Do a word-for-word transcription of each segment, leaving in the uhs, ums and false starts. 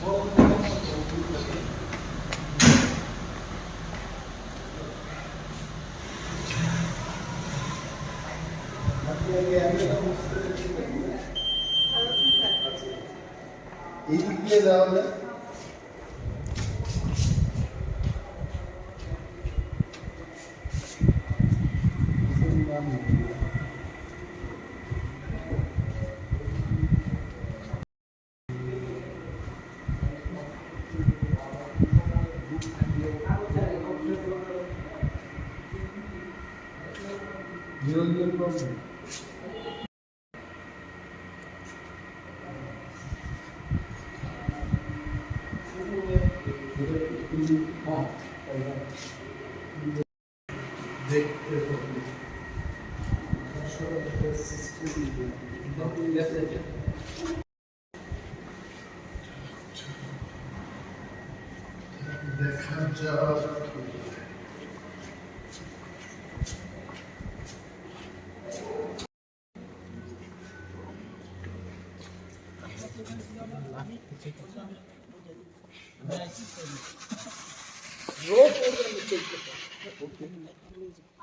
এই দিক দিয়ে যাওয়া যায়। নিরঞ্জন বাবু। দেখা যাক।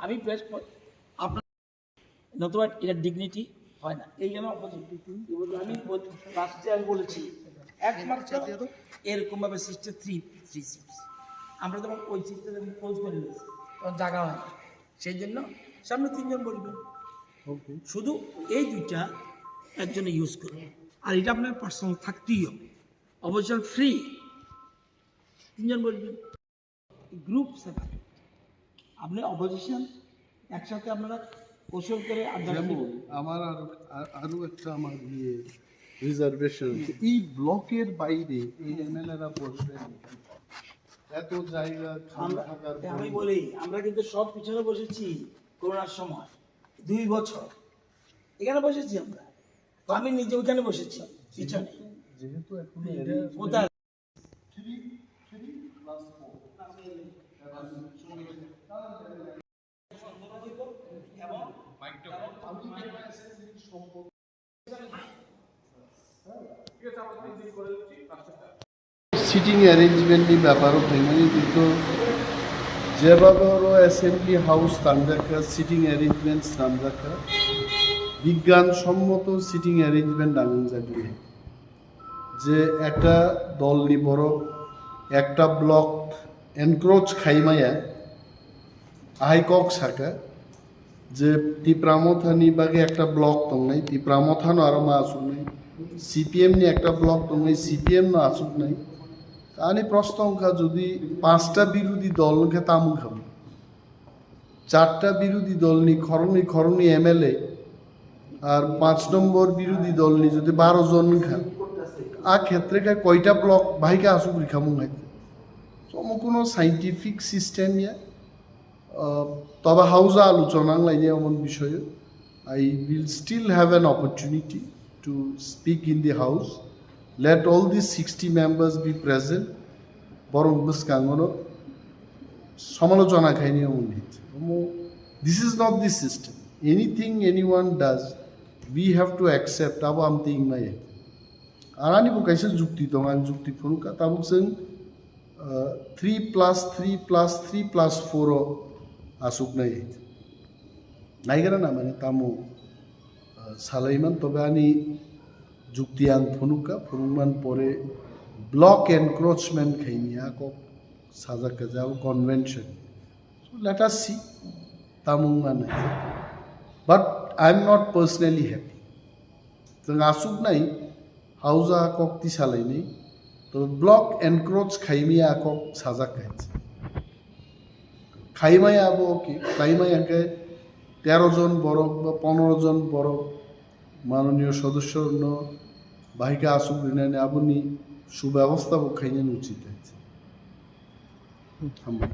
আমি প্রেস, আপনার নতুবা এটা ডিগনিটি হয় না। এই জন্য অপোজিট। আমি লাস্টে আমি বলেছি, একমাত্র এরকম ভাবে সিস্টেম থ্রি থ্রি সিক্স। আমরা যখন ওই সিস্টেম ক্লোজ করে নিয়েছি, তখন জায়গা হয় না। সেই জন্য সামনে তিনজন বসবেন। শুধু এই দুইটা একজনে ইউজ করবে, আর এটা আপনার পার্সোনাল থাকতেই হবে। অপোজিশন ফ্রি, তিনজন বসবেন। Group separate. আপনি অপোজিশন একসাথে আপনারা কৌশল করে আড্ডা যেমন শুরু করুন। আমার আরো, আ-, আরো একটা আমার ইয়ে রিজার্ভেশন আছে। এই ব্লকের বাইরে এই এমএলএরা বসবেন, এত জায়গা খালি আমরা, থাকার আমি পরিমাণ। বলি, আমরা কিন্তু সব পিছনে বসেছি করোনার সময়, দুই বছর এখানে বসেছি আমরা। তো আমি নিজে ওইখানে বসেছি পিছনে। যেহেতু, যেহেতু এখন কোথায়? Sitting arrangement ni beparo phaimani, kintu jeba boro assembly house tanjakha, sitting arrangements tanjakha, bigyan sommoto sitting arrangement nangjak. Je ekta dol ni borok ekta block encroach khaimaya, ahai kok saka je Tipra Motha ni bagwi ekta block tongnai, Tipra Motha no aro ma asuknai, C P M ni ekta block tongnai, C P M no asuknai. Ani proshno wngkha, jodi panchta birodhi dol wngkha, tamo wngkha? Charta birodhi dolni khoroknwi khoroknwi M L A ar panch nombor birodhi dolni jodi baro jon wngkha, a khetre khe koita block bahai khe aswk rikha mung hai? Somo kuno scientific system ya. Ah, tobe hausa alochona wnglainai omo bisoyo. I will still have an opportunity to speak in the house. Let all these sixty members be present. Borok bwskango no samalochona khaini omo hinwi. Omo, this is not the system. Anything anyone does, we have to accept. Abo amtwi wngmaya. Ar ani bo kaisa jukti tongo, ang jukti phunukha. Tabuk chwng, ah, three plus three plus three plus four o aswknai. Naigra na mane tamo, ah, salaiman, tobe ani jukti ang phunukha, phunukman pore block encroachment khaini a kok sajak kha je abo convention. So let us see, tamo wngma nai. But I am not personally happy. Chwng aswknai hausa kok tisalainai, to block encroach khaimaya kok sajak kha. Khaimaya abo okay, khaimaya hwnkhe tero jon borok ba pondro jon borok manoniyo sodosyo no bahai khe aswk rinani aboni subebostha bo khainani uchit. Hambai.